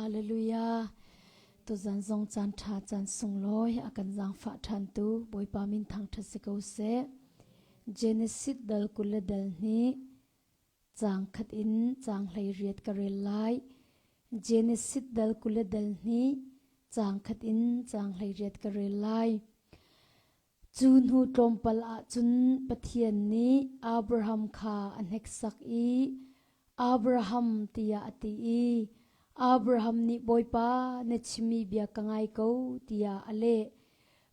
Hallelujah. Tuzan zong caan ṭha caan sunglawi a kan zaangfah ṭhantu Bawipa min thangṭhat si ko seh. Genesis dal 20 le dal hnih caang khat in caang 18 ka rel lai. Genesis dal 20 le dal hnih caang khat in caang 18 ka rel lai. Cu hnu tlawmpal ah cun Pathian nih Abraham kha a hneksak i, Abraham tiah a ti i, Abraham nih Bawipa, na chimmi bia ka ngai ko tiah a leh.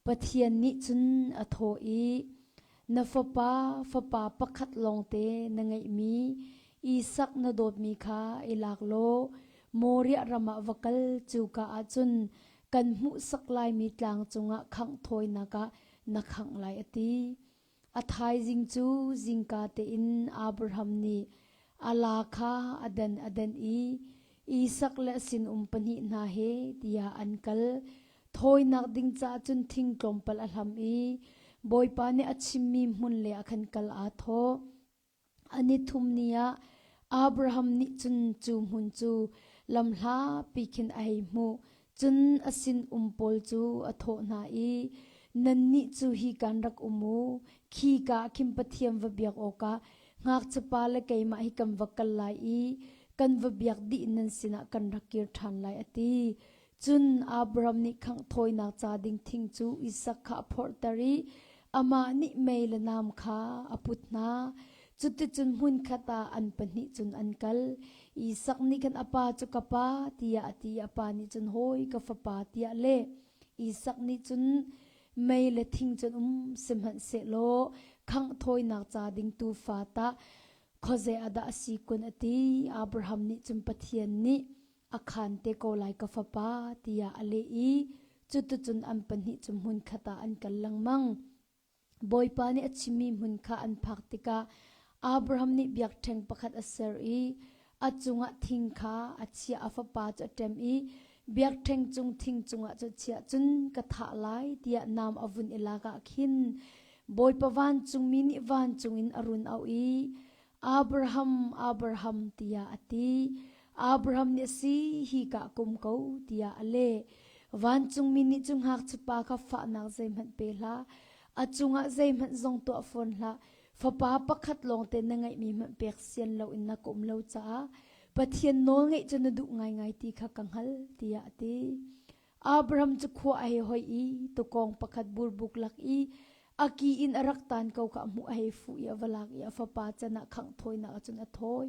Pathian nih cun a thawh i, Na fapa, fapa pakhat lawngte na ngeihmi Isak na dawtmi kha i lak law Moriah ram ah va kal, cuka ah cun kan hmuhsak laimi tlang cungah khangh thawinak ah na khangh lai a ti. A thaizing cu zingka tein Abraham nih a laa kha a dan a dan i Isak le a sinum pahnih hna he tiah an kal. Thawinak ding caah cun thing tlawmpal a hlam i Bawipa nih a chimmi hmun le ah khan kal aa thawh. A nithum ni ah Abraham nih cun cu hmun cu lamhlapi khin a hei hmuh. Cun a sinum pawl cu a thawh hna i, Nannih cu hi kan rak um u, khika ah khin Pathian va biak awkah ngakchiapa le keimah hi kan va kal lai i kan va biak dih nan sinah kan rak kir ṭhan lai, a ti. Cun Abraham nih khangh thawinak ca ding thing cu Isak kha a phorhter i amah nih mei le nam kha a put hna. Cuticun hmunkhat ah an pahnih cun an kal. Isak nih khan a pa cu ka pa tiah a ti i a pa nih cun hawi ka fapa tiah a leh. Isak nih cun mei le thing cun um sihmanhsehlaw khangh thawinak ca ding tuufa tah khuazei ah dah a si kun a ti. Abraham nih cun Pathian nih a khaan te ko lai ka fapa tiah a leh i cuticun an pahnih cu hmunkhat ah an kal lengmang. Bawipa nih a chimmi hmun kha an phak tikah Abraham nih biakṭheng pakhat a ser i a cungah thing kha a chiah a fapa cu a ṭem i biakṭheng cung thing cungah cu a chiah cun ka thah lai tiah nam a vun i lak ah khin Bawipa vancungmi nih vancung in a run auh i Abraham, Abraham tiah a ti. Abraham nih a si, hi ka kum ko tiah a leh. Vancungmi nih cu ngakchiapa kha fahnak zeihmanh pe hlah, a cungah zeihmanh zong tuah fawn hlah. Fapa pakhat lawngte na ngeihmi hmanh pek sian loin na ka um lo caah Pathian nawl ngeih cu na duh ngaingai ti kha ka hngal tiah a ti. Abraham cu khua a hei hoih i tuukawng pakhat burbuk lak i a ki in a rak tan ko kha a hmuh a hei fuh i a va lak i a fapa can ah khangh thawinak ah cun a thawi.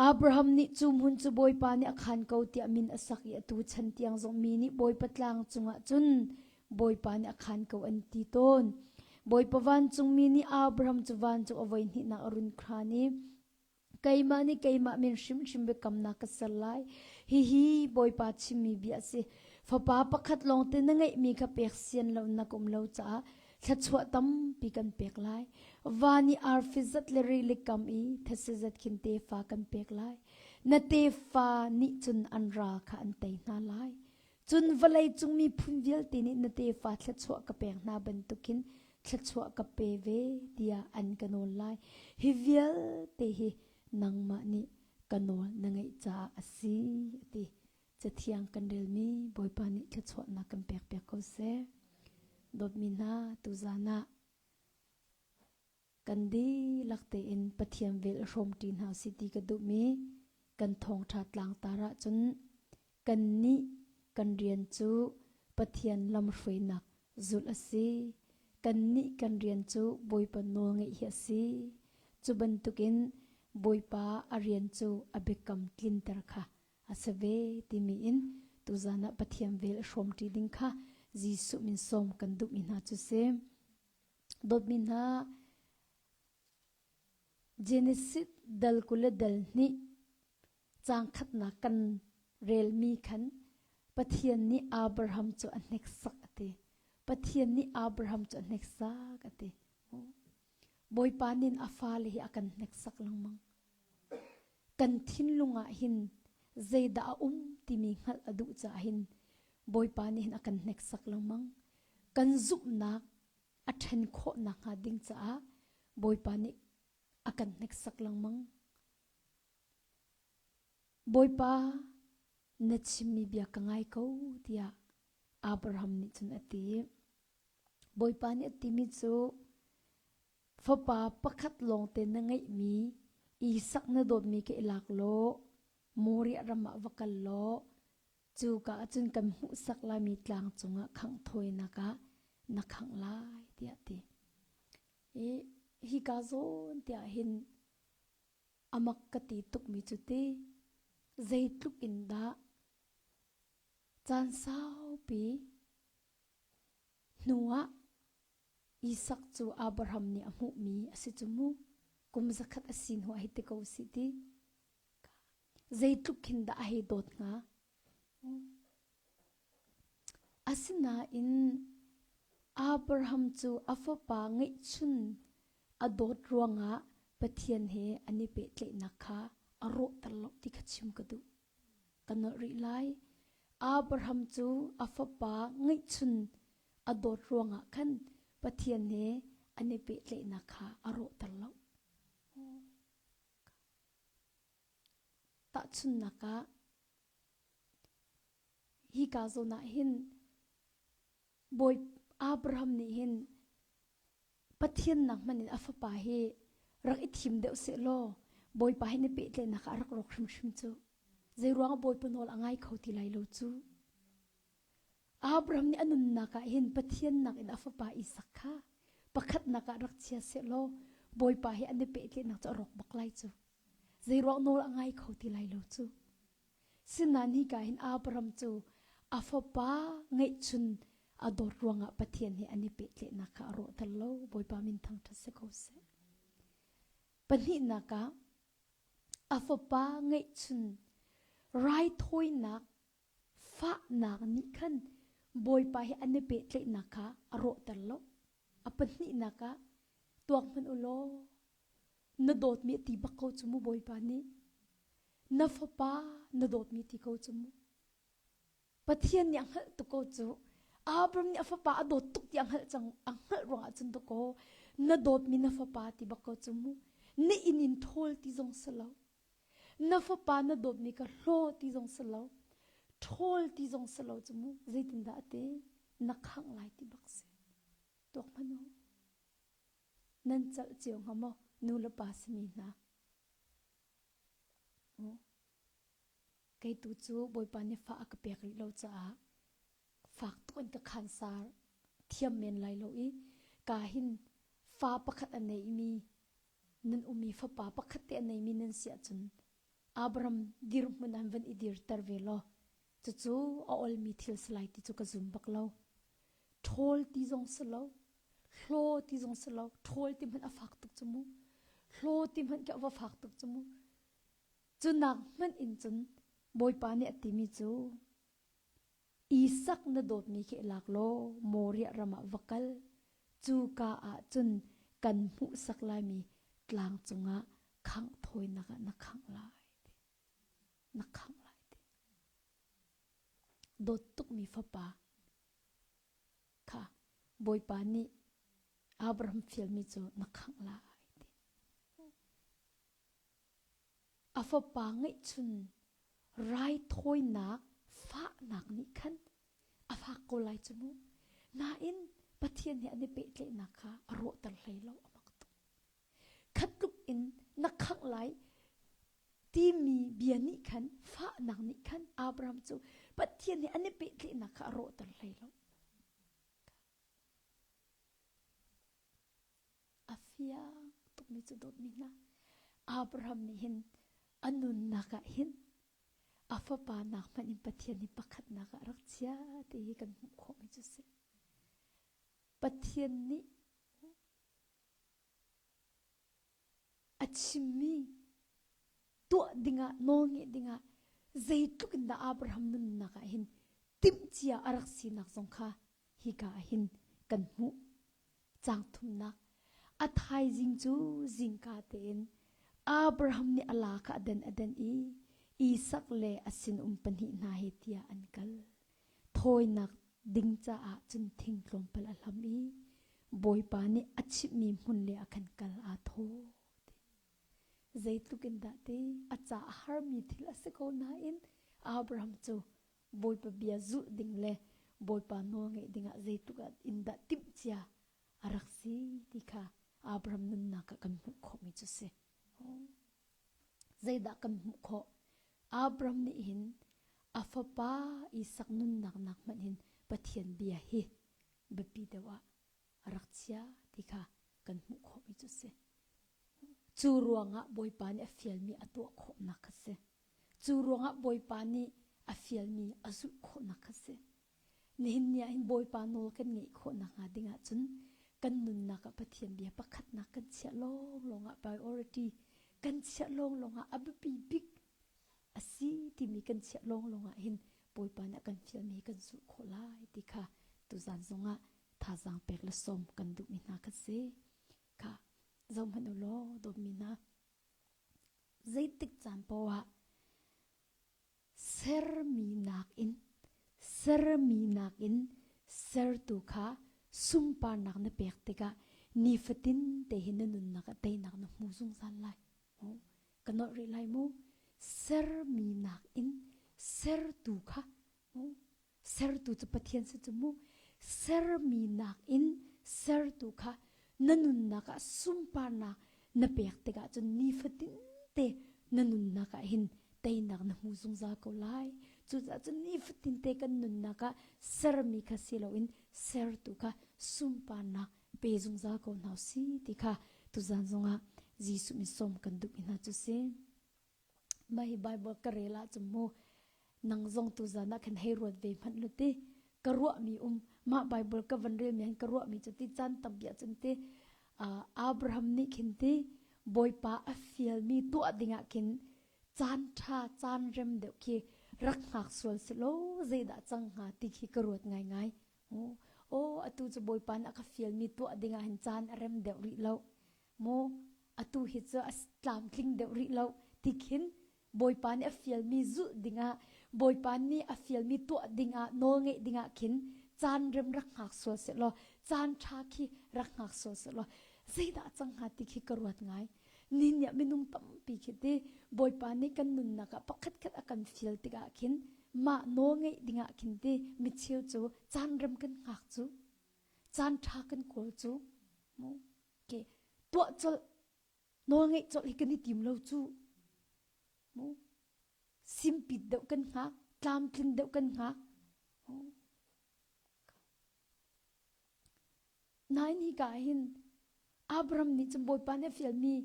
Abraham nih cu hmun cu Bawipa nih a khaan ko tiah min a sak i atu chan tiang zong mi nih Bawipa tlang cungah cun Bawipa nih a khaan ko an ti tawn. Bawipa vancungmi nih Abraham cu vancung a voi hnihnak a run khan i Keimah nih keimah min hrimhrim biakamnak ka ser lai. Hihi Bawipa chimmi bia a si. Fapa pakhat lawngte na ngeihmi kha pek sian lo na um lo caah thluachuah tampi kan pek lai. Van i arfi zat le rili kam i thetse zat khin tefa kan pek lai. Na tefa nih cun an ral kha an tei hna lai. Cun vawlei cung miphun vialte nih na tefa thluachuah ka pek hna bantukin thluachuah ka pe ve tiah an ka nawl lai. Hi vialte hi nangmah nih ka nawl na ngeih caah a si, a ti. Cathiang kan relmi Bawipa nih thluachuahnak kan pekpiak ko seh. Dawtmi hna, tuzan ah kan dihlak tein Pathian vel hrawmṭi hna usih ti ka duhmi kan thawngṭha tlangtar ahcun kannih kan rian cu Pathian lamhruainak zulh a si. Kannih kan rian cu Bawipa nawlngeih hi a si. Cu bantukin Bawipa a rian cu a biakam tlinter kha a si ve timi in tuzan ah Pathian vel hrawmṭi ding kha Jesuh min sawm kan duhmi hna cu si. Dawtmi hna, Genesis dal 20 le dal hnih caang khatnak kan relmi khan Pathian nih Abraham cu a hneksak a ti. Pathian nih Abraham cu a hneksak a ti. Bawipa nih a fale hi a kan hneksak lengmang. Kan thinlung ah hin zeidah a um timi hngalh a duh caah hin Bawipa nih hin a kan hneksak lengmang. Kan zumhnak a ṭhen khawh nakhnga ding caah Bawipa nih a kan hneksak lengmang. Bawipa Na chimmi bia ka ngai ko tiah Abraham nih cun a ti. Bawipa nih a timi cu fapa pakhat lawngte na ngeihmi Isak na dawtmi ka i lak law Moriah ram ah va kal law cuka ah cun kan hmuhsak laimi tlang cungah khangh thawinak ah na khangh lai tiah a ti. I hika zawn tiah hin amak ka ti tukmi cu ti zeitluk in dah caan saupi hnu ah Isak cu Abraham nih a hmuhmi a si cu mu kum zakhat a si hnu ah hei ti ko si ti zeitluk khin dah a hei dawt hnga Asinain Abraham cu a fapa ngeihchun a dawt ruangah Pathian he an i pehtlaihnak kha a rawhter lo ti kha chim ka duh. Ka nolh rih lai. Abraham cu a fapa ngeihchun a dawt ruangah khan Pathian he an i pehtlaihnak kha a rawhter lo. Tahchunhnak ah, hika zawn ah hin Bawi Abraham nih hin Pathian nak hmanh in a fapa hi rak i thim deuh seh law Bawipa hi na pehtlaihnak ah a rak rawk hrimhrim cu. Zei ruangah Bawipa nawl a ngai kho ti lai lo cu. Abraham nih a nunnak ah hin Pathian nak in a fapa Isak kha pakhatnak ah rak chia seh law Bawipa hi an i pehtlaihnak cu a rawk bak lai cu. Zei ruang nawl a ngai kho ti lai lo cu. Sinain hika hin Abraham cu a fapa ngeihchun a dawt ruangah Pathian he an i pehtlaihnak kha a rawhter lo. Bawipa min thangṭhat si ko seh. Pahnihnak ah a fapa ngeihchun raithawinak fahnak nih khan Bawipa he an i pehtlaihnak kha a rawhter lo. A pahnihnak ah tuak hmanh u law na dawtmi a ti bak ko cu mu Bawipa nih. Na fapa na dawtmi ti ko cu mu. Pathian nih a hngalh tuk ko cu. Abraham nih a fapa a dawt tuk ti a hngalh cang a hngalh ruangah cun dakaw na dawtmi na fapa ti bak ko cu mu. Na inn in ṭhawl ti zong si lo. Na fapa na dawtmi ka hlaw ti zong si lo. Ṭhawl ti zong si lo cu mu. Zeitindah a ti? Na khangh lai ti bak si. Tuak hmanh u. Nan calh cio hnga maw nu le pa simi hna? Kei tu cu Bawipa nih fa a ka pek rih lo caah fak tuk in ka khansar thiam men lai lo i ka hin fa pakhat a neimi nan umi fapa pakhat te a neimi nan si ahcun Abraham dirhmun an van i dirter ve law cucu a olmi thil si lai ti cu ka zum bak lo. Ṭhawl ti zong si lo, hlaw ti zong si lo, ṭhawl ti hmanh a fak tuk cu mu. Hlaw ti hmanh khi a va fak tuk cu mu. Cu nak hmanh in cun Bawipa nih a timi cu Isak na dawtmi khi lak law Moriah ram ah va kal. Cu ka ah cun kan hmuhsak laimi tlang cungah khangh thawinak ah na khangh lai. Na khangh lai ti. Dawt tukmi fapa kha Bawipa nih Abraham fialmi cu na khangh lai ti. A fapa ngeihchun raithawinak fahnak nih khan a fak ko lai cu mu. Nain Pathian he an i pehtlaihnak kha a rawhter hlei lo a mak tuk. Khat tluk in na khangh lai timi bia nih khan fahnak nih khan Abraham cu Pathian he an i pehtlaihnak kha a rawhter hlei lo. A fiang tukmi cu dawtmi hna Abraham nih hin a nunnak ah hin a fapa nak hmanh in Pathian hi pakhatnak ah rak chia ti hi kan hmuh khawhmi cu si. Pathian nih a chimmi tuah dingah nawlngeih dingah zeitluk in dah Abraham nunnak ah hin timhcia a rak sinak zong kha hika ah hin kan hmuh. Caang thumnak a thaizing cu zingka tein Abraham nih a la kha a den a den i Isak le a sinum pahnih hna he tiah an kal. Thawinak ding caah cun thing tlawmpal a hlam i Bawipa nih a chimhmi hmun le ah khan kal aa thawh. Zeitluk in dah ti a ca a harmi thil a si ko nain. Abraham cu Bawipa bia zulh ding le Bawipa nawl ngeih dingah zeitluk in dah timhcia a rak si ti kha Abraham nunnak ah kan hmuh khawhmi cu si. Zeidah kan hmuh khawh? Abraham nih hin a fapa Isak nunnak nak hmanh hin Pathian bia hi biapi deuh ah a rak chia ti kha kan hmuh khawhmi cu si. Cu ruangah Bawipa nih a fialmi a tuah khawhnak kha si. Cu ruangah Bawipa nih a fialmi a zulh khawhnak kha si. Nihin ni ah hin Bawipa nawl kan ngeih khawh nakhnga ding ahcun kan nunnak ah Pathian bia pakhatnak kan chiah lawnglawng ah priority kan chiah lawnglawng ah a biapi bik a si timi kan chiah lawnglawng ah hin Bawipa nih a kan fialmi kan zulh khawh lai ti kha tuzan zongah thazaang pek le sawm kan duhmi hna kha si. Kha zohhmanh u law dawtmi hna zeitik caan paoh ah sermi nakin sermi nakin sertu kha sunparnak na pek tikah nifatin te hi na nunnak ah teinak na hmu zungzal lai. Ka nolh rih lai mu. Sermi nakin sertu kha sertu cu Pathian si cu mu. Sermi nakin sertu kha na nunnak ah sunparnak na pek tikah cun nifatin te na nunnak ah hin teinak na hmu zungzal ko lai. Cucaah cun nifatin te kan nunnak ah sermi kha si loin sertu kha sunparnak pe zungzal ko hna si ti kha tuzan zongah Jesuh min sawm kan duhmi hna cu si. Mah hi Bible ka rel ahcun mu nang zong tuzan ah khan hei ruat ve hmanh lu ti ka ruahmi um mah Bible ka van relmi han ka ruahmi cu ti caan tampi ahcun ti Abraham nih khin ti Bawipa a fialmi tuah dingah khin caan ṭha caan rem deuh khi rak hngak sual si law zeidah cang hnga ti khi ka ruat ngaingai. Aw atu cu Bawipa nih a ka fialmi tuah dingah hin caan a rem deuh rih lo. Maw atu hi cu a tlamtling deuh rih lo ti khin Bawipa nih a fialmi zulh dingah Bawipa nih a fialmi tuah dingah nawl ngeih dingah khin caan rem rak hngak sual sehlaw caan ṭha khi rak hngak sual sehlaw zeidah cang hnga ti khi ka ruat ngai. Ni nih minung tampi khi ti Bawipa nih kan nunnak ah pakhatkhat a kan fial tikah khin mah nawl ngeih dingah khin ti micheu cu caan rem kan hngak cu caan ṭha kan kawl cu mu ke tuah colh nawl ngeih colh hi kan i tim lo cu mu simpit deuh kan hngak tlamtlin deuh kan hngak Nain hika ah hin Abraham nih cun Bawipa nih a fialmi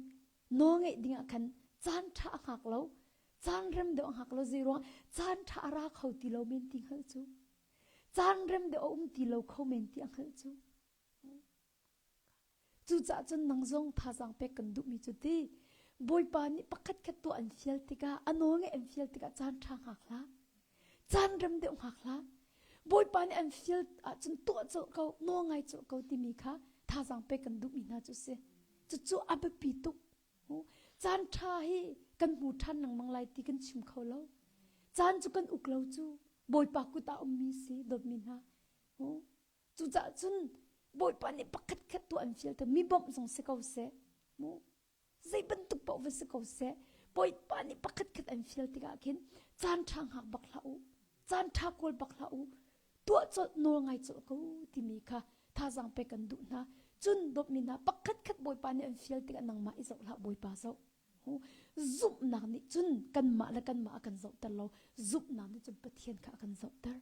nawl ngeih dingah khan caan ṭha a hngak lo, caan rem deuh a hngak lo. Zeiruang caan ṭha a ra kho ti lo men ti hngalh cu. Caan rem deuh a um ti lo kho men ti a hngalh cu. Cucaah cun nang zong thazaang pek kan duhmi cu ti Bawipa nih pakhatkhat tuah an fial tikah a nawl ngeih an fial tikah caan ṭha hngak hlah. Caan rem deuh hngak hlah. Bawipa nih an fial ahcun tuah colh ko, nawl ngai colh ko timi kha thazaang pek kan duhmi hna cu si. Cucu a biapi tuk. Caan ṭha hi kan hmu ṭhan lengmang lai ti kan chim kho lo. Caan cu kan uk lo cu Bawipa kut ah ummi si dawtmi hna. Cucaah cun Bawipa nih pakhat khat tuah an fial te mi bawmh zong si ko seh. Mu zei bantuk paoh va si ko seh. Bawipa nih pakhat khat an fial tikah khin caan ṭha hngak bak hlah u. Caan ṭha kawl bak hlah u. Tuah colh nawl ngai colh ko timi kha thazaang pek kan duh hna. Cun dawtmi hna pakhat khat Bawipa nih an fial tikah nangmah i zoh hlah Bawipa zoh. Zumhnak nih cun kanmah le kanmah a kan zohter lo. Zumhnak nih cun Pathian kha a kan zohter.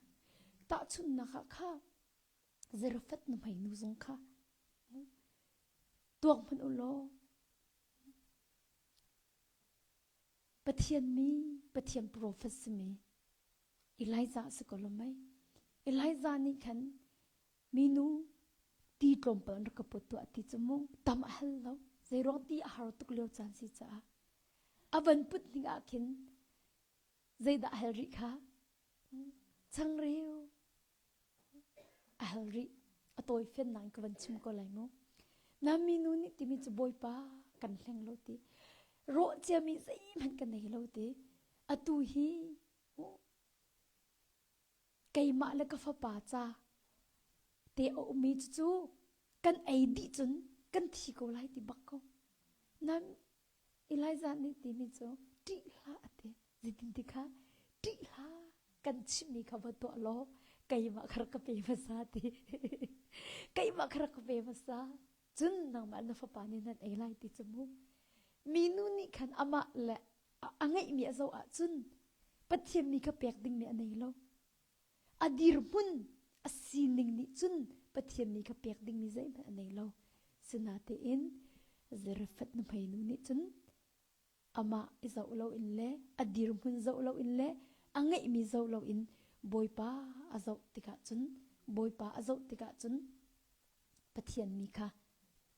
Tahchunhnak ah kha Zarephath nuhmei nu zong kha tuak hmanh u law Pathian mi Pathian profet simi Elijah si ko lo mei Elijah nih khan minu ti tlawmpal an rak ka put tuah ti cu mu tam a hal lo zeiruang ti a har tuk lio caan si caah a van put ning ah khin zeidah a hal rih kha Changreu a hal rih. A tawi fiannak in ka van chim ko lai mu. Na minu nih timi cu Bawipa kan hleng lo ti. Rawh ciami zeihmanh ka nei lo ti. Atu hi keimah le ka fapa ca te a ummi cu kan ei dih cun kan thi ko lai ti bak ko. Na Elijah nih timi cu ṭih hlah a ti. Zeitin ti kha? Ṭih hlah, kan chimhmi kha va tuah law keimah kha rak ka pe hmasa ti. Keimah kha rak ka pe hmasa. Cun nangmah na fapa nih nan ei lai ti cu mu. Minu nih khan amah le a ngeihmi a zoh ahcun Pathian mi kha pek dingmi a nei lo. A dirhmun a sining nih cun Pathian mi kha pek dingmi zeihmanh a nei lo. Sinatein Zarephath nuhmeinu nih cun amah i zoh loin le a dirhmun zoh loin le a ngeihmi zoh loin Bawipa a zoh tikah cun Bawipa a zoh tikah cun Pathian mi kha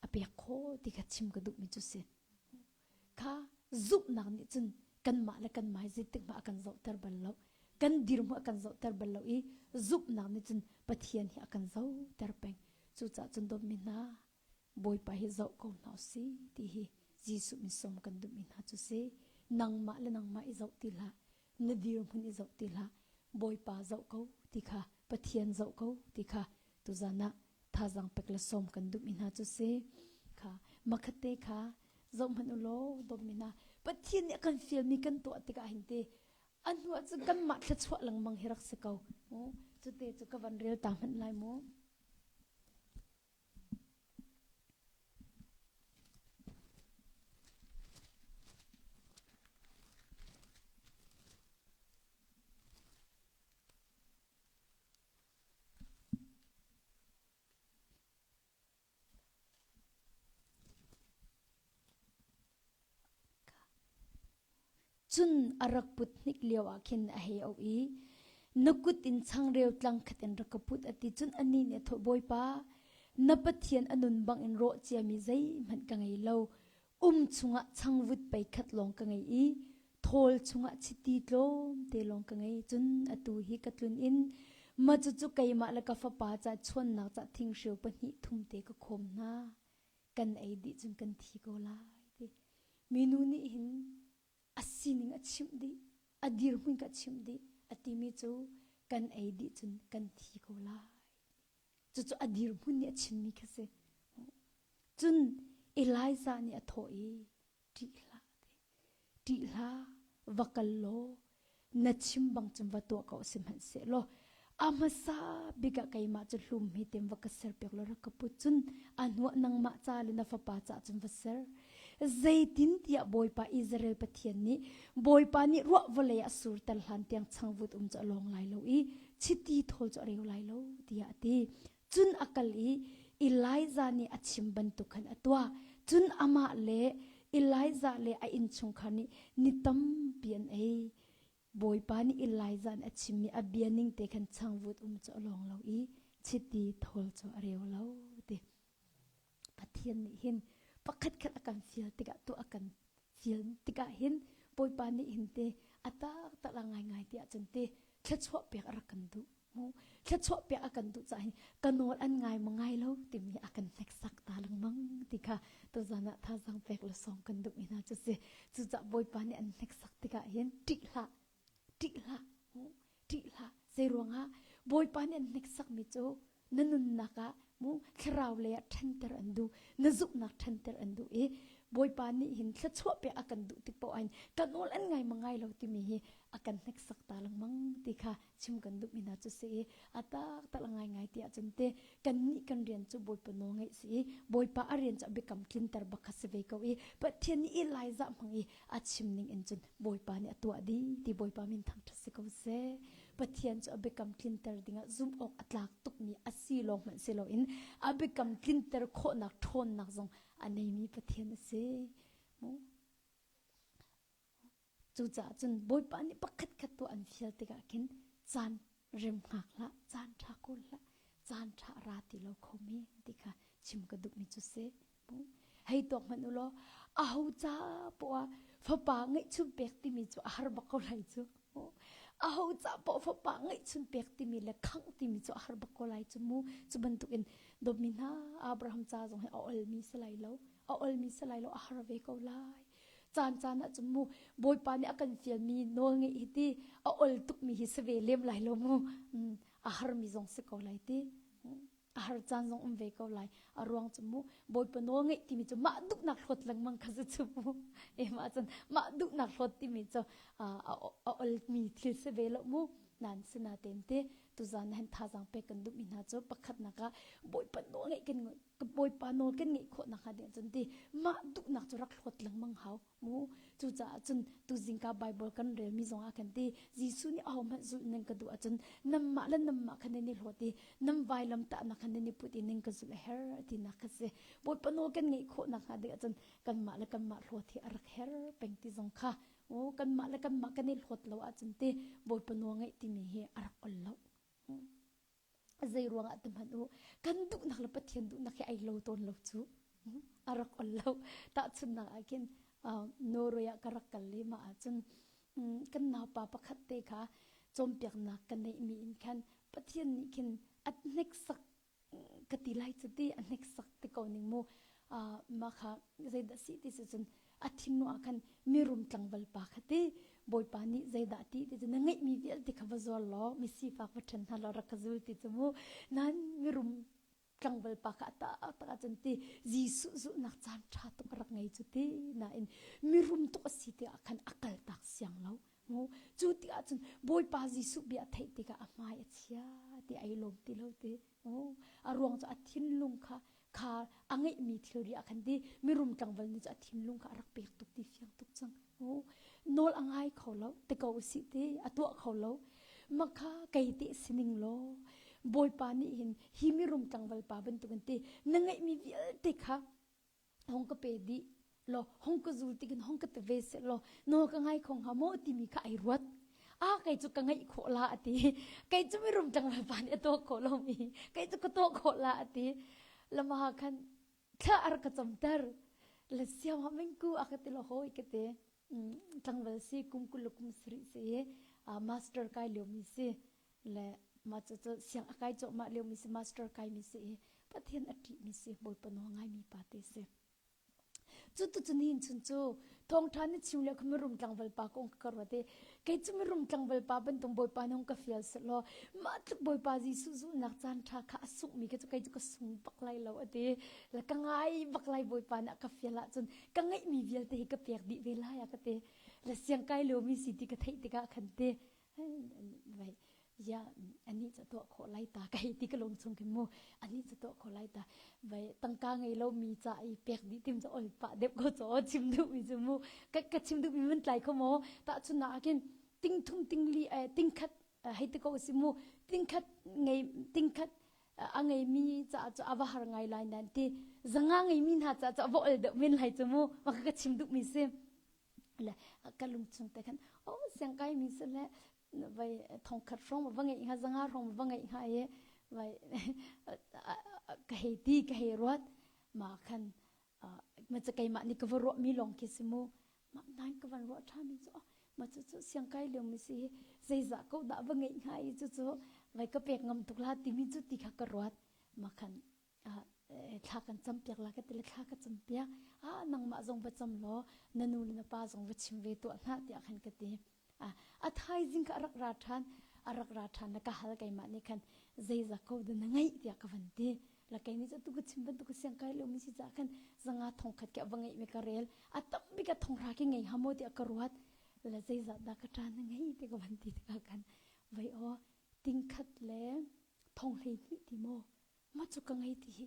a pek khawh ti kha chim ka duhmi cu si. Kha zumhnak nih cun kanmah le kanmah hi zeitik hmah a kan zohter bal lo. Kan dirhmun a kan zohter bal lo i zumhnak nih cun Pathian hi a kan zohter peng. Cucaah cun dawtmi hna, Bawipa hi zoh ko hna usih ti hi Jesuh min sawm kan duhmi hna cu si. Nangmah le nangmah i zoh ti hlah, na dirhmun i zoh ti hlah, Bawipa zoh ko ti kha, Pathian zoh ko ti kha tuzan ah thazaang pek le sawm kan duhmi hna cu si. Kha makhatte kha zoh hmanh u law dawtmi hna Pathian nih a kan fialmi kan tuah tikah hin te a hnu ah cun kanmah thluachuah lengmang hi rak si ko. Cute cu ka van rel ta hmanh lai mu. Cun a rak put hnik lioah khin a hei auh i, Na kut in changreu tlang khat in rak ka put, a ti. Cun anih nih a thawh, Bawipa, na Pathian a nun bangin rawh ciami zeihmanh ka ngei lo. Um chungah changvut pei khat lawng ka ngei i thawl chungah chiti tlawmte lawng ka ngei. Cun atu hi ka tlun in ma cucu keimah le ka fapa ca chuannak ca thinghreu pahnih thumte ka khawm hna. Kan ei dih cun kan thi ko lai ti. Minu nih hin a sining a chimh dih, a dirhmun ka chimh dih. A timi cu kan ei dih cun kan thi ko lai. Cucu a dirhmun nih a chimmi kha si. Cun Elijah nih a thawh i, ṭih hlah ti. Ṭih hlah, va kal law na chim bang cun va tuah ko sihmanhsehlaw a hmasa bik ah keimah cu hlum hi tem va ka ser piak law rak ka put cun a hnuah nangmah ca le na fapa ca cun va ser. Zeitin tiah Bawipa Israel Pathian nih Bawipa nih ruah vawlei ah surter hlan tiang changvut um cu a lawng lai lo i chiti thawl cu a reu lai lo tiah a ti. Cun a kal i Elijah nih a chim bantuk khan a tuah. Cun amah le Elijah le a innchungkhar nih ni tampi an ei. Bawipa nih Elijah nih a chimmi a bia ning te khan changvut um cu a lawng lo i chiti thawl cu a reu lo ti. Pathian nih hin pakhat khat a kan fial tikah tuah a kan fial tikah hin Bawipa nih hin te a taktak la ngaingai ti ahcun te thluachuah pek a rak kan duh. Mu thluachuah pek a kan duh caah hin ka nawl an ngai ma ngai lo timi a kan hneksak ta lengmang ti kha tuzan ah thazaang pek le sawm kan duh mi hna cu si. Cucaah Bawipa nih an hneksak tikah hin ṭih hlah, ṭih hlah, ṭih hlah. Zei ruangah Bawipa nih an hneksakmi cu na nunnak ah mu thlarau lei ah ṭhanter an duh, na zumhnak ṭhanter an duh i Bawipa nih hin thluachuah pek a kan duh tik paoh ah hin ka nawl an ngai ma ngai lo timi hi a kan hneksak ta lengmang ti kha chim kan duhmi hna cu si i a taktak a ngaingai ti ahcun te kannih kan rian cu Bawipa nawl ngaih si i Bawipa a rian cu a biakam tlinter bak kha si ve ko i Pathian nih Elijah hmang i a chim ning in cun Bawipa nih a tuah dih ti Bawipa min thangṭhat si ko seh. Pathian cu a biakam tlinter dingah zumh awk a tlak tukmi a si lawng hmanh si loin a biakam tlinter khawhnak ṭhawnnak zong a neimi Pathian a si. Cucaah cun Bawipa nih pakhatkhat tuah an fial tikah khin caan rem hngak hlah, caan ṭha kawl hlah, caan ṭha ra ti lo kho men ti kha chim ka duhmi cu si. Hei tuak hmanh u law aho ca poah fapa ngeihchun pek timi cu a har bak ko lai cu. Aho ca poah fapa ngeihchun pek timi le khangh timi cu a har bak ko lai cu mu. Cu bantukin dawtmi hna Abraham ca zong hi a olmi si lai lo. A olmi si lai lo a har ve ko lai. Caan caan ah cun mu Bawipa nih a kan fialmi nawl ngeih hi ti a ol tukmi hi si ve lem lai lo mu. A harmi zong si ko lai ti. A har caan zong um ve ko lai. A ruang cu mu Bawipa nawl ngeih timi cu mah duhnak hlawt lengmang kha si cu mu. E mah cun mah duhnak hlawt timi cu a olmi thil si ve lo mu. Nan sinatein te tuzan hen thazaang pek kan duhmi hna cu pakhatnak ah Bawipa nawl ngeih kan Bawipa nawl kan ngeih khawh nakhnga ding cun ti mah duhnak cu rak hlawt lengmang hau. Mu cucaah cun tuzingka Bible kan relmi zong ah kan ti Jesuh nih ahohmanh zulh ning ka duh ahcun nanmah le nanmah kha nan i hlawt i nan vailam tahnak kha nan i put i ning ka zulh a her tinak kha si. Bawipa nawl kan ngeih khawh nakhnga ding ahcun kanmah le kanmah hlawt hi a rak her peng ti zong kha o kanmah le kanmah kan i hlawt lo ahcun ti Bawipa nawl ngeih timi hi a rak ol lo. Zei ruangah ti hmanh u kan duhnak le Pathian duhnak hi ai lo tawn lo cu a rak ol lo. Tahchunhnak ah khin Norway ah ka rak kal i mah ahcun kan naupa pakhat te kha cawnpiaknak ka neihmi in khan Pathian nih khin a hneksak ka ti lai cu ti a hneksak ti ko ning mu mah kha zeidah si ti si cun a thinlung ah khan mirum tlangval pa kha ti Bawipa nih zeidah ti ti cu na ngeihmi vialte kha va zuar law mi sifak va ṭhen hna law rak ka zul ti cu mu nan mirum tlangval pa kha a tak ahcun ti Jesuh zulhnak caan ṭha tuk a rak ngei cu ti nain mirum tuk a si tikah khan a kaltak siang lo mu cu tikah cun Bawipa Jesuh bia theih tikah a hmai a chia ti ai lawm ti lo ti a ruang cu a thinlung kha kha a ngeihmi thilri ah khan ti mirum tlangval nih cu a thinlung kha a rak pek tuk ti fiang tuk cang. Nawl a ngai kho lo te ko usih ti a tuah kho lo. Makha kei te sining law Bawipa nih hin hi mirum tlangval pa bantukin ti na ngeihmi vialte kha hong ka pe dih law hong ka zul tikin hong ka ti ve seh law nawl ka ngai kho hnga maw timi kha ai ruat. Ah kei cu ka ngeih khawh la a ti. Kei cu mirum tlangval pa nih a tuah khawh lomi kei cu ka tuah khawh la a ti. Lama khan thla ar ka camter. Le siam ha mengku a ka ti lo hoi ka ti. Tlangval si kum 20 le kum sarih si master kai liomi si le mah cu cu siang a kai cuahmah liomi si master kai mi si i Pathian a ṭih mi si Bawipa nawl ngai mi pa te si. Cu tu cu nihin chun cu thawngṭha na chim lio kha mirum tlangval pa kong ka ruat i kei cu mirum tlangval pa bantuk Bawipa nung ka fial selaw mah tluk Bawipa Jesuh zulhnak caan ṭha kha a sunghmi kha cu kei cu ka sung bak lai lo a ti. Le ka ngai bak lai Bawipa nih a ka fial ahcun ka ngeihmi vialte hi ka pek dih ve lai a ka ti. Le siang kai liomi si ti ka theih tikah khan ti vai ya ani ca tuah khawh lai ta kai ti ka lung chung khin mu ani ca tuah khawh lai ta vai tangka ngei lo mi ca i pek dih tim ca ol pa dep ko cho chim duh mi chu mu ka ka chim duh mi man tlai kho mo ta chun na akin ting thum ting li ting khat hei te ko si mu ting khat ngei ting khat a ngei mi ca cu a va har ngai lai nan ti zanga ngei mi hna ca cu a va ol deuh men lai chu mu ma ka chim duh mi si le ka lung chung te khan o siang kai mi se le vai thongkhat hrawng va ngeih hnga zanga hrawng va ngeih hnga i vai ka hei ti ka hei ruat ma khan ma ca keimah nih ka va ruah mi lawng khi si mu ma nain ka van ruah ṭha mi cu ma cu cu siang kai lio mi si zeizah ko dah va ngeih hnga i cu cu vai ka pek ngam tuk la timi cu ti kha ka ruat ma khan thla kan campiak la ka ti le thla ka campiak ah nangmah zong va cam law na nu le na pa zong va chim ve tuah hna tiah khan ka ti a thaizing kha a rak ra ṭhan a rak ra ṭhan le ka hal keimah nih khan zeizah ko dah na ngeih tiah ka van ti la kei nih cu tu ka chim bantuk ka siang kai lomi si caah khan zanga thong khat ke va ngeih mi ka rel a tam bik a thong ra ki ngei ha maw tiah ka ruat le zeizah dah ka ṭa na ngei ti ka van ti tikah khan vai aw tingkhat le thong hlei hnih ti maw mah cu ka ngei ti hi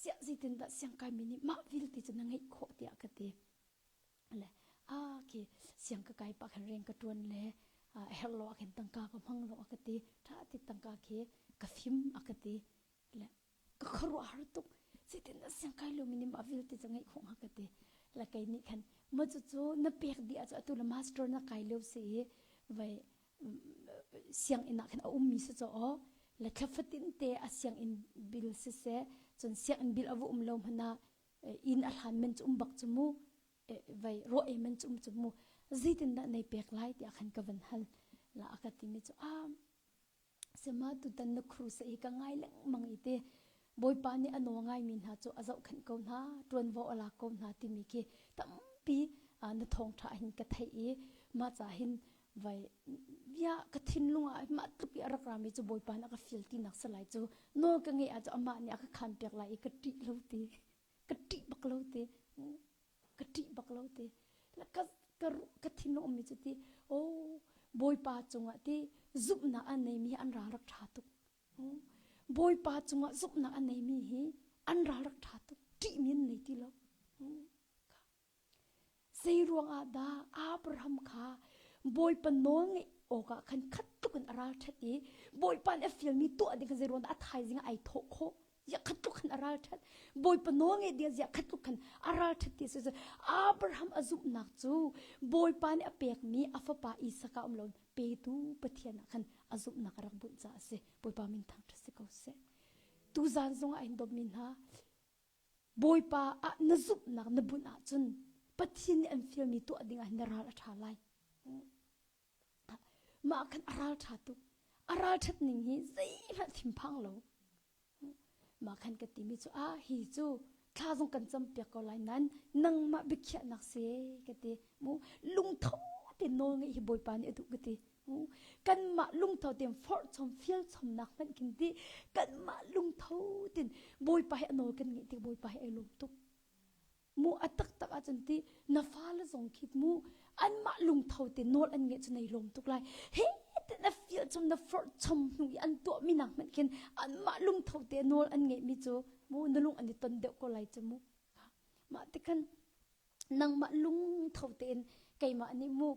siah zeitin dah siangkai mi nih mah vialte cu na ngeih khawh tiah ka ti le a khi siang ka kai pa khan rian ka tuan le a herh lo ah khin tangka ka hmang lo a ka ti tha ti tangka khi ka fim a ka ti le ka khuaruah har tuk zeitin dah siang kai lo mi nih mah vialte cu ngeih khawh hnga ka ti le kei nih khan ma cu cu na pek dih ah cu atu le master na kai lio si i vai sianginn ah khan a ummi si caw aw le thla fatin te a sianginn bill siseh cun sianginn bill a va um lo hmanh ah inn a hlan men cu um bak cu mu vai rawh ei men cu um cu mu zeitindah nei pek lai tiah khan ka van hal la a ka timi cu a sema tutan na kruse hi ka ngai lengmang i te Bawipa nih a nawl ngaimi hna cu a zohkhenh ko hna ṭuanvo a lak ko hna timi khi tampi na thawngṭha hin ka theih i mah ca hin. Vai bia ka thinlung ah mah tluk i a rak rami cu Bawipa nih a ka fial tinak si lai cu nawl ka ngeih ahcun amah nih a ka khan piak lai i ka ṭih lo ti ka ṭih bak lo ti ka ṭih bak lo ti ka ka ka thinlung ummi cu ti oh Bawipa cungah ti zumhnak a neimi hi an ral rak ṭha tuk Bawipa cungah zumhnak a neimi hi an ral rak ṭha tuk ṭihmi an nei ti lo Zei ruangah dah Abraham kha Bawipa nawl ngeih awkah khan khat tluk in a ralṭhat i Bawipa nih a fialmi tuah ding kha zei ruang dah a thaizing ah ai thawh khawh? Ziah khat tluk khan a ralṭhat? Bawipa nawl ngeih ding ziah khat tluk khan a ralṭhat ti a si. Abraham a zumhnak cu Bawipa nih a pekmi a fapa Isak ah um loin petu Pathian ah khan a zumhnak a rak bunh caah a si. Bawipa min thangṭhat si ko seh. Tuzaan zongah hin dawtmi hna, Bawipa ah na zumhnak na bunh ahcun Pathian nih an fialmi tuah ding ah na ral a ṭha lai. Mah khan a ral ṭha tuk. A ral ṭhat ning hi zeihmanh thinphang lo. Mah khan ka timi cu ah hi cu thla zong kan cam piak ko lai nan nangmah biakhiahnak si ka ti. Mu lungtho te nawl ngeih hi Bawipa nih a duh ka ti. Kanmah lungtho tein forh chom fial chomnak hmanh khin ti kanmah lungtho tin Bawipa hi a nawl kan ngeih tik Bawipa hi ai lawm tuk. Mu a taktak ahcun ti na fale zong khi mu anmah lungtho te nawl an ngeih cu nei lawm tuk lai. He te na fial chom na forh chom hnu i an tuah mi nak hmanh khin anmah lungtho te nawl an ngeih mi cu mu na lung an i ton deuh ko lai cu mu. Mah ti khan nangmah lungtho tein keimah nih mu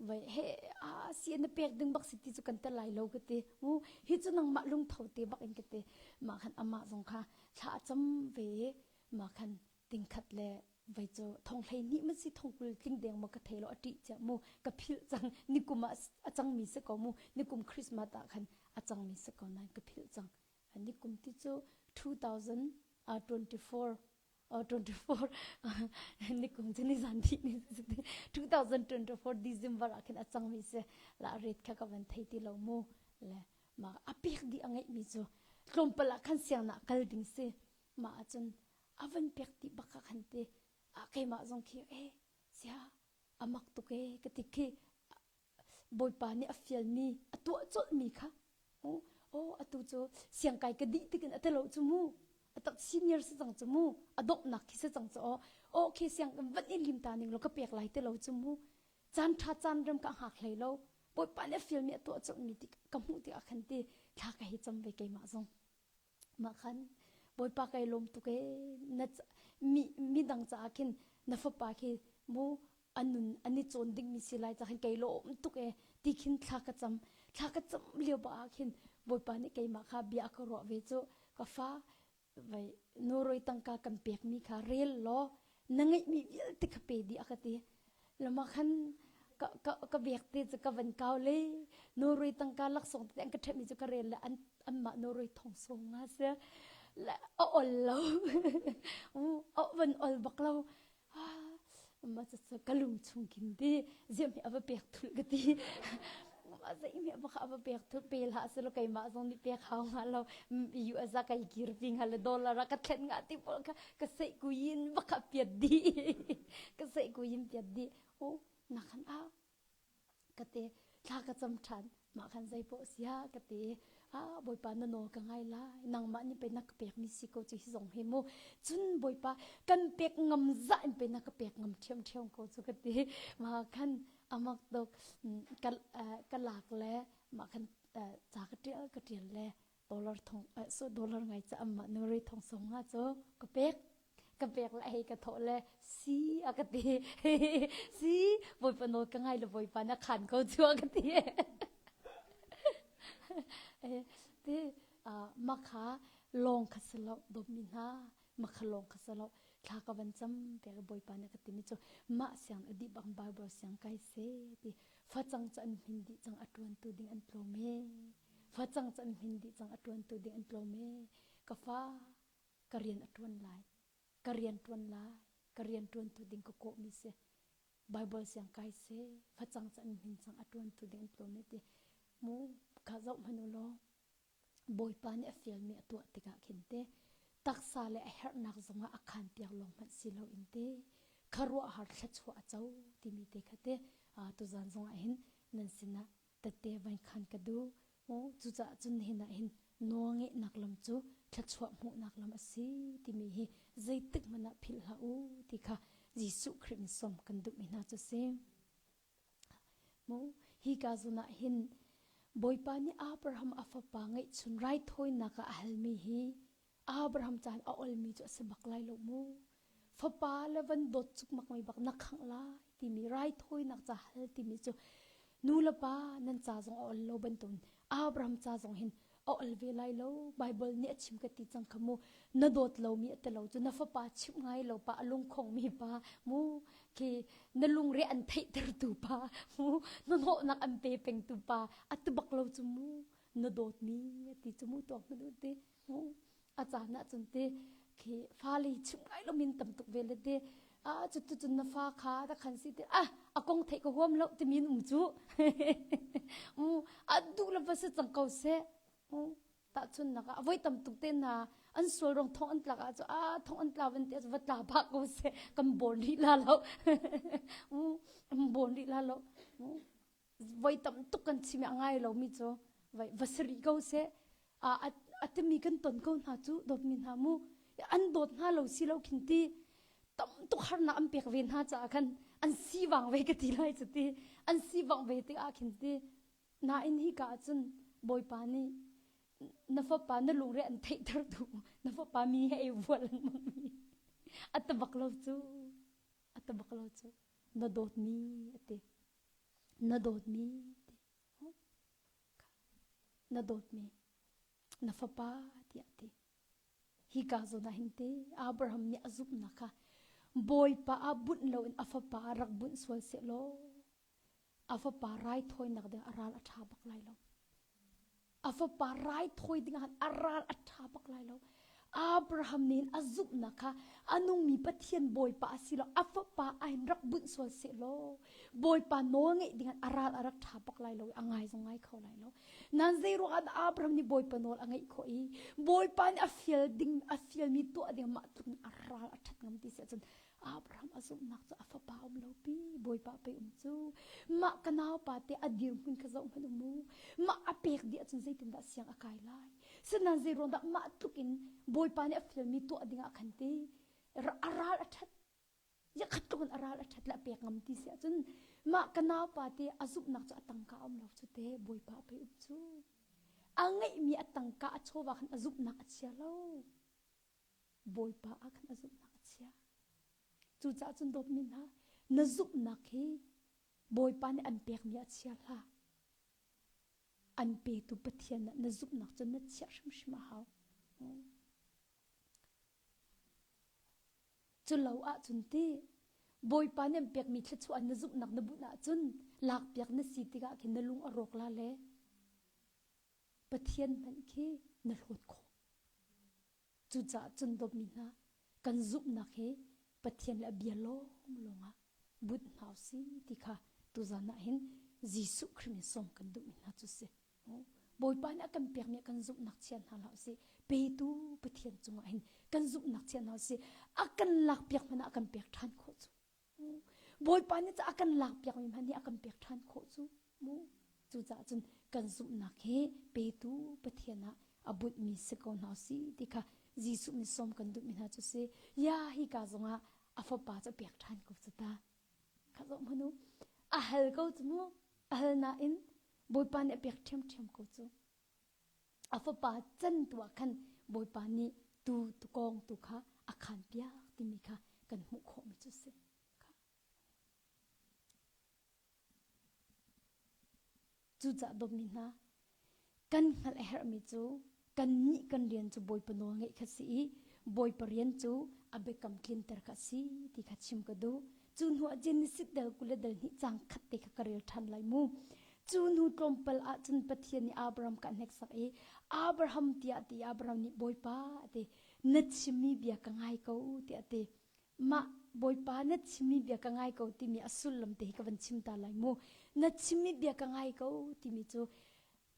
vai he a si na pek ding bak si ti cu kan te lai lo ka ti mu hi cu nangmah lungtho te bak in ka ti mah khan amah zong kha thla a cam ve i mah khan tingkhat le vai cu thong hlei hnih ma si thong kul tling deng ma ka thei lo a ṭih cia mu ka philh cang nikum ah a cangmi si ko mu nikum Christmas ah khan a cangmi si ko nain ka philh cang nikum ti cu 2024 24 nikum cu nizan dih ni 2024 December ah khin a cangmi si la ret kha ka van thei ti lo mu le ma a pek dih a ngeih mi cu tlawmpal ah khan siangnak kal ding si ma ahcun a van pek ti bak ah khan ti a keimah zong khi eh sia a mak tuk e ka ti khi Bawipa nih a fialmi a tuah colhmi kha oh atu cu siangkai ka dih tikin a telo cu mu a tak senior si cang cu mu a donghnak khi si cang cu aw oh khi siang van i lim ta ning lo ka pek lai te lo cu mu caan tha caan rem ka hngak hlei lo Bawipa nih a fialmi a tuah colhmi ti ka hmuh tikah khan ti thla ka hei cam ve keimah zong Mah khan Bawipa kai lawm tuk ee na mi midang caah khin na fapa khi mu anun an i cawn dingmi si lai ca khin kai lawm tuk ee ti khin thla ka cam thla ka cam lio ba ah khin Bawipa nih keimah kha bia a ka ruah ve cu ka fa vai Norway tangka kan pekmi kha rel law na ngeihmi vialte kha pe dih a ka ti lama khan ka ka ka bek te cu ka van kau le Norway tangka laksawng te an ka ṭhehmi cu ka rel le an anmah Norway thong sawm nga si le a ol lo a van ol bak lo ma cu ka lung chung kin ti ziam hi a va pek thul ka ti zei mi va kha va pek thul pe hlah selo keimah zong nih pek hau nga lo US ah kai kir pi nga le dollar ah ka thlen nga ti pawl kha ka sei kuyin va kha piat di ka sei kuyin piat di o na khan a ka te thla ka cam than mah khan zei poh sia ka te a bawipa na nawl ka ngai lai nangmah nih pe na ka pek mi si ko cu hi zong hi mu cun bawipa kan pek ngam za in pe na ka pek ngam ṭhiam ṭhiam ko cu ka ti ma khan amak tuk ka ka lak le mah khan ca ka ṭial ka ṭial le dollar thong so dollar ngai ca amma nuri thong song nga cu ka pek ka pek le hei ka thawh le si a ka ti si bawipa nawl ka ngai le bawipa na khan ko cu a ka ti ti makha lawng kha si lo dawtmi hna makha lawng kha si lo thla ka van cam pek bawipa na ka timi cu mah siang a dih bang bible siang kai se ti facang cu an hmin dih cang a tuan tu ding an tlawm e facang cu an hmin dih cang a tuan tu ding an tlawm e ka fa ka rian a tuan lai ka rian tuan lai ka rian tuan tu ding ka kawh mi si Bible siang kai se facang cu an hmin cang a tuan tu ding an tlawm e ti mu kha zoh hmanh u law Bawipa nih a fialmi a tuah tikah khin te taksa le a herhnak zongah a khan piak lawng hmanh si loin te khuaruahhar thluachuah a co timi te kha te tuzan zongah hin. nan sinah tette van khan ka duh. Cucaah cun nihin ah hin nawlngeihnak lam cu thluachuah hmuhnak lam a si timi hi zeitik hmanh ah philh hlah u ti kha Jesuh Khrih in sawm kan duhmi hna cu a si. Mu hika zawn ah hin Bawipa nih Abraham a fapa ngeihchun raithawinak ah a halmi hi Abraham caan a olmi cu a si bak lai lo mu. Fapa le van dawt cukmak mi bak na khangh lai timi raithawinak ca hal timi cu nu le pa nan ca zong a ol lo bantukin Abraham ca zong hin a ol ve lai lo. Bible nih a chim ka ti cang kha mu. Na dawt lomi a telo cu na fapa chimh ngai lo pa a lungkhong mi pa mu khi na lungre an theihtertu pa mu na hnawhnak an pe pengtu pa a tu bak lo cu mu na dawtmi a ti cu mu tuak hmanh u ti a caan ah cun ti khi fale chim ngai lomin tam tuk ve le ti a cu tu cun na fa kha ta khan si ti ah a kong theih ka huam lo timi um cu mu a duh le va si cang ko seh mu tahchun nak ah voi tam tuk te na an sual rong thong an tlak ah cu a thong an tla van ti va tla ba ko seh kan bon rih la lo mu bon rih la lo mu voi tam tuk kan chim a ngai lomi cu vai va si rih ko seh a timi kan ton ko hna cu dawtmi hna mu an dawt hna lo si lo khin ti tam tuk harnak an pek ve hna caah khan an sivang ve ka ti lai cu ti an sivang ve tik ah khin ti nain hi ka cun bawipa nih na fapa na lungre an theihter tu na fapa mi he ei vual lengmang mi a tabak lo cu a tabak lo cu na dawtmi a ti Na dawtmi ti na dawtmi na fapa tiah ti. Hika zawn ah hin ti Abraham nih a zumhnak kha Bawipa ah bunh loin a fapa ah rak bunh sual sehlaw a fapa raithawinak ding a ral a ṭha bak lai lo. A fapa raithawi ding ah a ral a ṭha bak lai lo. Abraham nih a zumhnak kha a nungmi Pathian Bawipa a si lo a fapa ah hin rak bunh sual sehlaw Bawipa nawl ngeih ding ah a ral a rak ṭha bak lai lo i a ngai zong ngai kho lai lo. Nan zei ruangah dah Abraham nih Bawipa nawl a ngeih khawh i Bawipa nih a fial ding a fialmi tuah ding mah tluk in a ral a ṭhat ngam ti si ahcun Abraham a zumhnak cu a fapa um lo pi Bawipa pei um cu mah ka naupa te a dirhmun kha zoh hmanh mu mah a pek dih ahcun zeitindah siang a kai lai sinain zei ruang dah mah tluk in Bawipa nih a fialmi tuah ding ah khan ti a ral a ṭhat ya khat tluk in a ral a ṭhat le a pek ngam ti si ahcun mah ka naupa te a zumhnak cu a tangka um lo cu te Bawipa pei um cu a ngeihmi a tangka a chawva khan a zumhnak a chia lo Bawipa ah khan a zumhnak a chia. Cucaah cun dawtmi hna, na zumhnak hi Bawipa nih an pekmi a chia hlah. An petu Pathian ah na zumhnak cu na chiah hrimhrim a hau. Cu lo ahcun ti Bawipa nih an pekmi thluachuah na zumhnak na bunh ahcun lakpiak na si tikah khin na lung a rawk la le Pathian hmanh khi na hlawt khawh. Cucaah cun dawtmi hna, kan zumhnak hi Pathian le a bia lawnglawng ah bunh hna u si ti kha tuzan ah hin Jesuh Khrih min sawm kan duhmi hna cu si. Bawipa nih a kan pekmi kan zumhnak chia hna hlah u sih. Petu Pathian cungah hin kan zumhnak chia hna u sih. A kan lakpiak hmanh ah a kan pek ṭhan khawh cu. Bawipa nih a kan lakpiakmi hmanh hi a kan pek ṭhan khawh cu mu. Cucaah cun kan zumhnak hi petu Pathian ah a bunhmi si ko hna si ti kha Jesuh nih sawm kan duhmi hna cu si. Ya hi ka zongah a fapa cu a pek ṭhan ko cu ta. Kha zoh hmanh u. A hal ko cu mu. A hal nain Bawipa nih a pek ṭhiamṭhiam ko cu. A fapa can tu ah khan Bawipa nih tu tukawng tu kha a khan piak timi kha kan hmuh khawhmi cu si. Cucaah dawtmi hna, kan hngalh a herhmi cu kannih kan rian cu Bawipa nawl ngeih kha si i Bawipa rian cu a biakam tlinter kha a si ti kha chim ka duh. Cu hnuah Genesis dal 20 le dal hnih caang khat te kha ka rel ṭhan lai mu. Cu hnu tlawmpal ah cun Pathian nih Abraham kha a hneksak i Abraham tiah a ti. Abraham nih Bawipa a ti. Na chimmi bia ka ngai ko tiah a ti. Mah Bawipa na chimmi bia ka ngai ko timi a sullam te hi ka van chim ta lai mu. Na chimmi bia ka ngai ko timi cu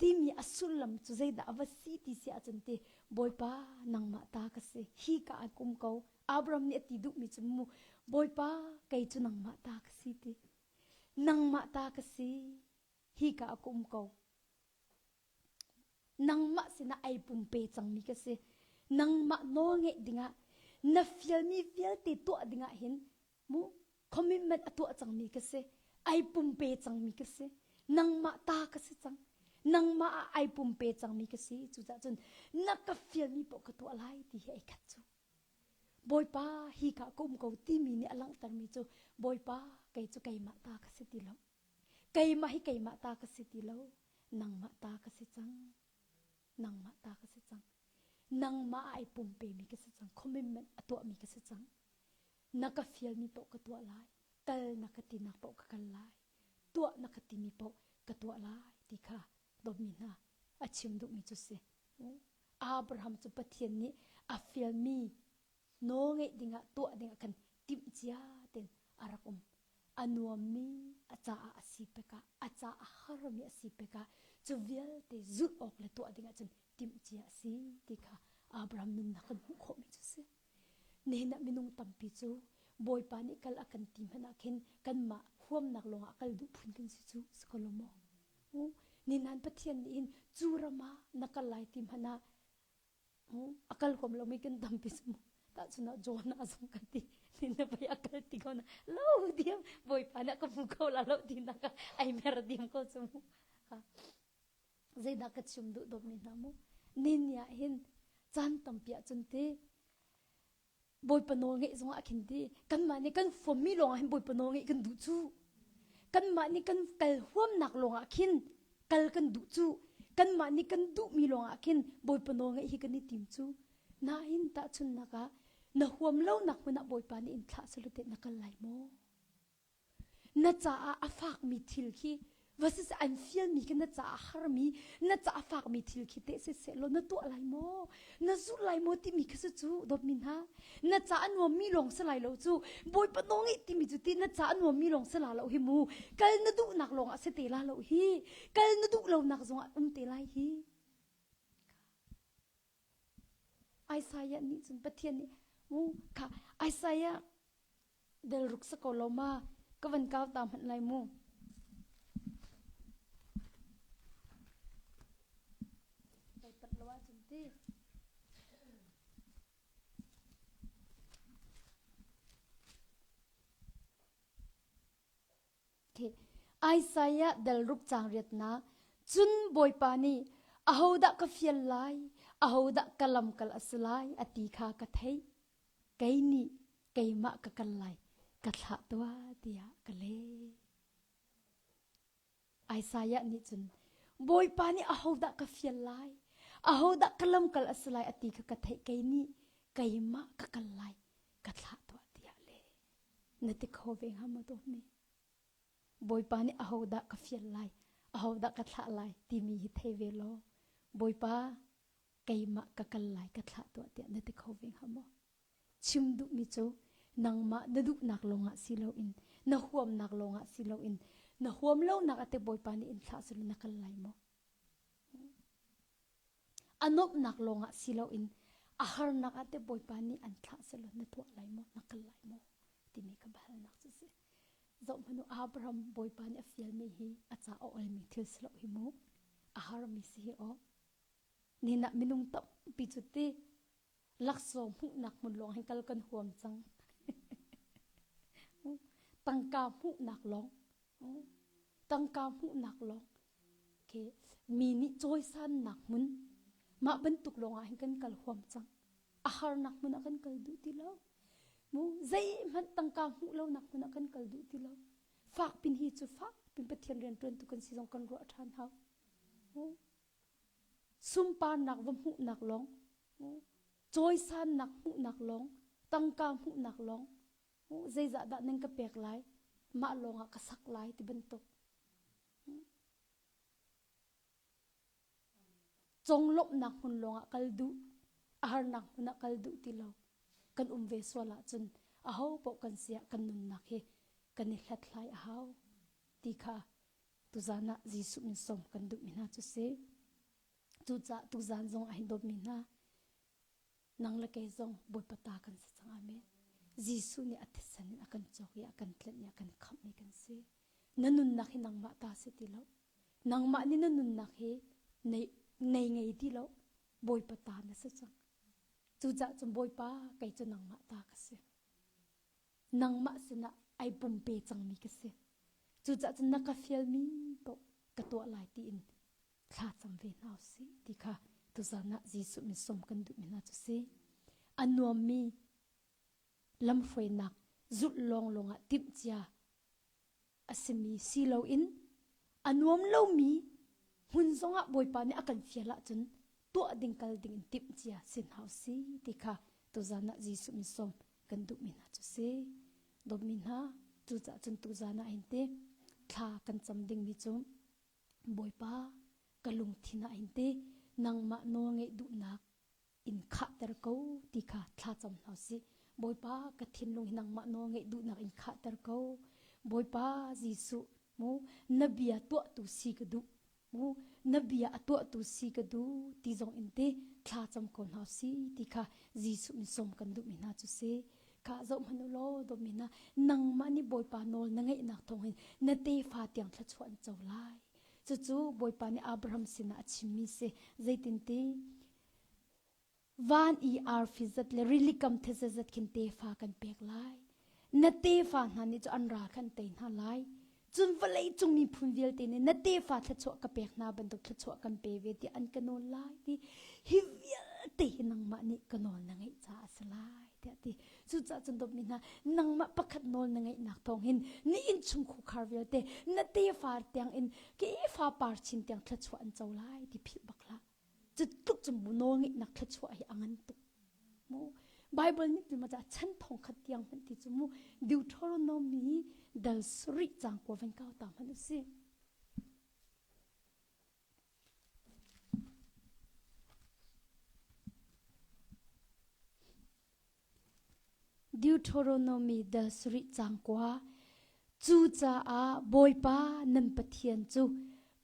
timi a sullam cu zeidah a va si ti si ahcun ti Bawipa nangmah ta ka si hi ka an um ko Abraham nih a ti duhmi cu mu Bawipa kei cu nangmah ta ka si ti nangmah ta ka si. Hi ka a um ko. Nangmah sinah ai pumpe cangmi ka si. Nangmah nawl ngeih dingah na fialmi vialte tuah dingah hin mu commitment a tuah cangmi ka si. Ai pumpe cangmi ka si. Nangmah ta ka si cang. Nangmah ah ai pumpe cangmi ka si. Cucaah cun na ka fialmi paoh ka tuah lai ti hi ai khat cu. Bawipa hi ka ka um ko timi nih a langhtermi cu Bawipa kei cu keimah ta ka si ti lo. Keimah hi keimah ta ka si ti lo. Nangmah ta ka si cang. Nangmah ta ka si cang. Nangmah ai pumpemi ka si cang. Commitment a tuahmi ka si cang. Na ka fialmi paoh ka tuah lai. Kal na ka tinak paoh ka kal lai. Tuah na ka timi paoh ka tuah lai ti kha dawtmi hna a chim duhmi cu si. Abraham cu Pathian nih a fialmi nawlngeih dingah tuah dingah khan timhcia tein a rak um. A nuammi a caah a si pekah, a caah a harmi a si pekah cu vialte zulh awk le tuah dingah cun timhcia a si ti kha Abraham nunnak kan hmuh khawhmi cu si. Nihin ah minung tampi cu Bawipa nih kal a kan ti hmanh ah khin kanmah huamnak lawngah kal duh phun kan si cu si ko lo maw? Ninan Pathian nih hin cu ram ah na kal lai ti hmanh ah a kal huam lomi kan tampi cu mu. Tahchun ah Jonah zong kan ti. Ni na pei a kal ti ko na lo diam Bawipa nih a ka hmu ko la lo ti nak ah ai mer diam ko cu mu. Zeidah ka chim duh dawtmi hna mu. Ni ah hin caan tampi ah cun ti Bawipa nawl ngeih zongah khin ti kanmah nih kan huammi lawngah hin Bawipa nawl ngeih kan duh cu. Kanmah nih kan kal huamnak lawngah khin kal kan duh cu. Kanmah nih kan duhmi lawngah khin Bawipa nawl ngeih hi kan i tim cu. Nain tahchunhnak ah na huam lonak hmun ah Bawipa nih in thlah selaw na kal lai maw? Na caah a fakmi thil khi va siseh an fialmi khi na caah a harmi na caah a fakmi thil khi teh siseh law na tuah lai maw na zulh lai maw timi khi si cu dawtmi hna na caah a nuammi lawng si lai lo cu bawipa nawl ngeih timi cu ti na caah a nuammi lawng si la lo hi mu kal na duhnak lawng ah si te la lo hi kal na duh lonak zong ah um te lai hi Isaiah nih cun Pathian nih mu kha Isaiah del ruk sa ko lo ma ka van kau ta hmanh lai mu Kai pat lo ahcun ti Isaiah dal ruk caang riatnak Cun Bawipa nih ahodah ka fial lai, ahodah ka lamkal a si lai a ti kha ka theih. Kei nih keimah ka kal lai, ka thlah tuah tiah ka leh. Isaiah nih cun Bawipa nih ahodah ka fial lai, ahodah ka lamkal a si lai a ti kha ka theih. Kei nih keimah ka kal lai, ka thlah tuah tiah le. Na ti kho ve hnga maw dawtmi? Bawipa nih ahodah ka fial lai, ahodah ka thlah lai timi hi thei ve law Bawipa keimah ka kal lai ka thlah tuah tiah na ti kho ve hnga maw? Chim duhmi cu nangmah na duhnak lawngah si loin na huamnak lawngah si loin na huam lonak ate Bawipa nih in thlah selaw na kal lai maw? A nuamhnak lawngah si loin a harnak ah teh Bawipa nih an thlah selaw na tuah lai maw, na kal lai maw timi kha biahalnak cu a si. Zoh hmanh u, Abraham Bawipa nih a fialmi hi a ca a olmi thil si lo hi mu. A harmi si hi aw. Nihin ah minung tampi cu ti laksawng hmuhnak hmun lawng hin kal kan huam cang. Tangka hmuhnak lawng. Tangka hmuhnak lawng. Okay. Mi nih cawisannak hmun mah bantuk lawng ah hin kan kal huam cang. A harnak hmun ah kan kal duh ti lo. Mu zeihmanh tangka hmuh lonak hmun ah kan kal duh ti lo. Fak pin hi cu fak pin Pathian rian ṭuan tu kan si zong kan ruah ṭhan hau. Sunparnak va hmuhnak lawng, cawisannak hmuhnak lawng, tangka hmuhnak lawng, zeizah dah nan ka pek lai, mah lawng ah ka sak lai ti bantuk. Conglawmhnak hmun lawng ah kal duh, a harnak hmun ah kal duh ti lo. Kan um ve sual ahcun aho paoh kan si ah kan nunnak hi kan i hlathlai a hau ti kha tuzan ah Jesuh min sawm kan duhmi hna cu si. Cucaah tuzan zong ah hin dawtmi hna nang le kei zong Bawipa ta kan si cang amen. Jesuh nih a thisen in a kan cawk i a kan tlanh i a kan khamhmi kan si. Na nunnak hi nangmah ta si ti lo. Nangmah nih na nunnak hi nei nei ngei ti lo Bawipa ta na si cang. Cucaah cun Bawipa kei cu nangmah ta ka si. Nangmah sinah ai pumpe cangmi ka si. Cucaah cun na ka fialmi paoh ka tuah lai tiin thla cam ve hna usih ti kha tuzan ah Jesuh min sawm kan duhmi hna cu si. A nuammi lamhruainak zulh lawnglawng ah timhcia a simi si loin a nuam lomi hmun zongah Bawipa nih a kan fial ahcun tuah ding kal ding in timhcia si hna usih ti kha tuzan ah Jesuh min sawm kan duhmi hna cu si. Dawtmi hna, cucaah cun tuzan ah hin ti thla kan cam dingmi cu Bawipa ka lungthin ah hin ti nangmah nawl ngeih duhnak in khahter ko ti kha thla cam hna usih. Bawipa ka thinlung hi nangmah nawl ngeih duhnak in khahter ko. Bawipa Jesuh mu na bia tuahtu si ka duh. Mu na bia a tuahtu si ka duh ti zong in ti thla cam ko hna usih ti kha Jesuh min sawm kan duhmi hna cu si. Kha zoh hmanh u law dawtmi hna nangmah nih Bawipa nawl na ngeihnak thawng hin na tefa tiang thluachuah an co lai. Cucu Bawipa nih Abraham sinah a chimmi si. Zeitinti Van i arfi zat le rili kam thetse zat khin tefa kan pek lai. Na tefa hna nih cu an ral kha an tei hna lai. Cun vawlei cung miphun vialte nih na tefa thluachuah ka pek hna bantuk thluachuah kan pe ve tiah an ka nawl lai ti hi vialte hi nangmah nih ka nawl na ngeih caah a si lai tiah ti. Cucaah cun dawtmi hna nangmah pakhat nawl na ngeihnak thawng hin ni innchung khukhar vialte na tefa tiang in ke fa par chin tiang thluachuah an co lai ti philh bak hlah. Cu tluk cu nawlngeihnak thluachuah hi a ngan tuk. Mu Bible nih ti ma ca chan thong khat tiang hmanh ti cu mu Deuteronomy dal sarih cang kua van kau ta hmanh usih. Deuteronomy dal sarih cang kua. Cucaah Bawipa nan Pathian cu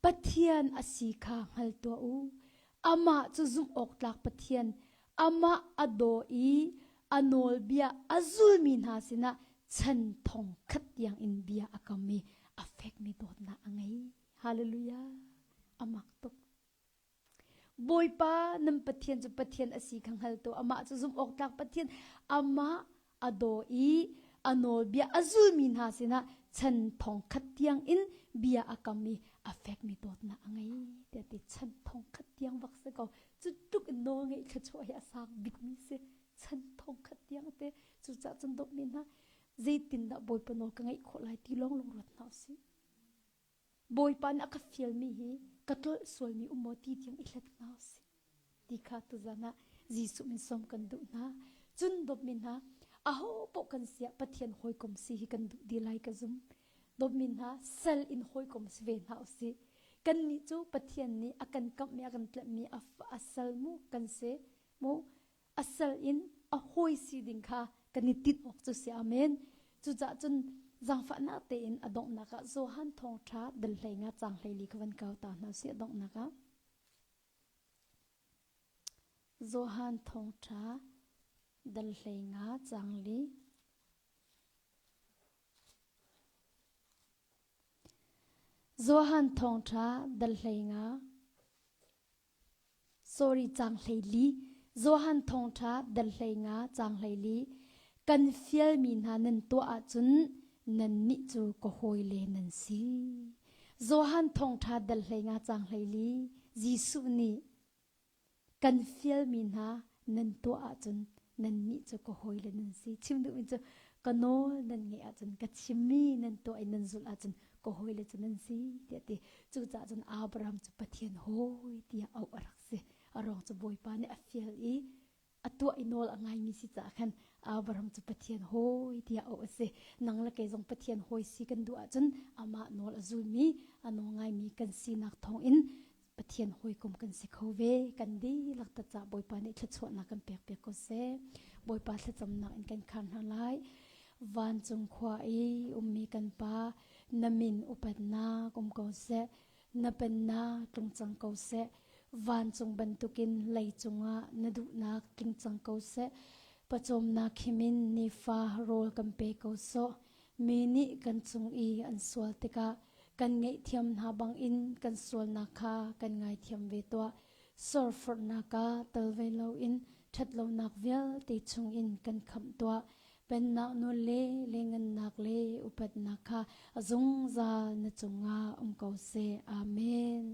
Pathian a si kha hngal tuah u. Amah cu zumh awk tlak Pathian, amah a daw i a nawlbia a zulmi hna sinah chan thong khat tiang in bia a kam i a fekmi dawtnak a ngei. Hallelujah. A mak tuk. Bawipa nan Pathian cu Pathian a si kha hngal tuah. Amah cu zumh awk tlak Pathian, amah a daw i a nawlbia a zulmi hna sinah chan thong khat tiang in bia a kam i a fekmi dawtnak a ngei tiah ti chan thong khat tiang bak si ko. Cu tluk in nawl ngeih thluachuah hi a sang bikmi si. Chan thong khat tiang te cucaah cun dawtmi hna zeitindah Bawipa nawl ka ngeih khawh lai ti lawng lawng ruat hna usih. Bawipa nih a ka fialmi hi ka tlolh sualmi um maw ti tiang i hlat hna usih ti kha tuzan ah Jesuh min sawm kan duh hna. Cun dawtmi hna, aho paoh kan si ah Pathian hawikom si hi kan duh dih lai ka zum. Dawtmi hna, sal in hawikom si ve hna usih. Kannih cu Pathian nih a kan kamhmi, a kan tlamhmi a sal mu kan si. Mu a sal in a hawi si ding kha kan i tinh awk cu si amen cucaah cun zaangfahnak tein a donghnak ah Johan thawngṭha dal hlei nga cang hlei li kha van kau ta hna si a donghnak ah Johan thawngṭha dal hlei nga cang li Johan thawngṭha dal hlei nga Sorry, caang 14. Johan Thawngṭha dal 15 caang 14. Kan fialmi hna nan tuah ahcun nannih cu ka hawile nan si. Johan Thawngṭha dal 15 caang 14. Jesuh nih kan fialmi hna nan tuah ahcun nannih cu ka hawile nan si. Chim duhmi cu ka nawl nan ngeih ahcun ka chimmi nan tuah i nan zulh ahcun ka hawile cu nan si tiah ti. Cucaah cun Abraham cu Pathian hawi tiah auh a rak si. A ruang cu Bawipa nih a fial i a tuah i nawl a ngaimi si caah khan Abraham cu Pathian hawi tiah auh a si. Nang le kei zong Pathian hawi si kan duh ahcun amah nawl a zulmi, a nawl ngaimi kan sinak thawngin Pathian hawikom kan si kho ve. Kan dihlak ta cah Bawipa nih thluachuahnak kan pek piak ko seh. Bawipa thlacamnak in kan khar hna lai. Vancung khua i ummi kan Pa, na min upatnak um ko seh. Na pennak tlung cang ko seh. Vancung bantukin leicung ah na duhnak tling cang ko seh. Pawcawmnak himin nifa rawl kan pe ko sawh. Mi nih kan cung i an sual tikah kan. Kan ngaihthiam hna bangin kan sualnak kha kan ngaithiam ve tuah. Sorforhnak ah tel ve loin ṭhatlonak vialte chungin kan khamh tuah. Pennak nawl le lengannak le upatnak kha a zungzal na cungah um ko seh. Amen.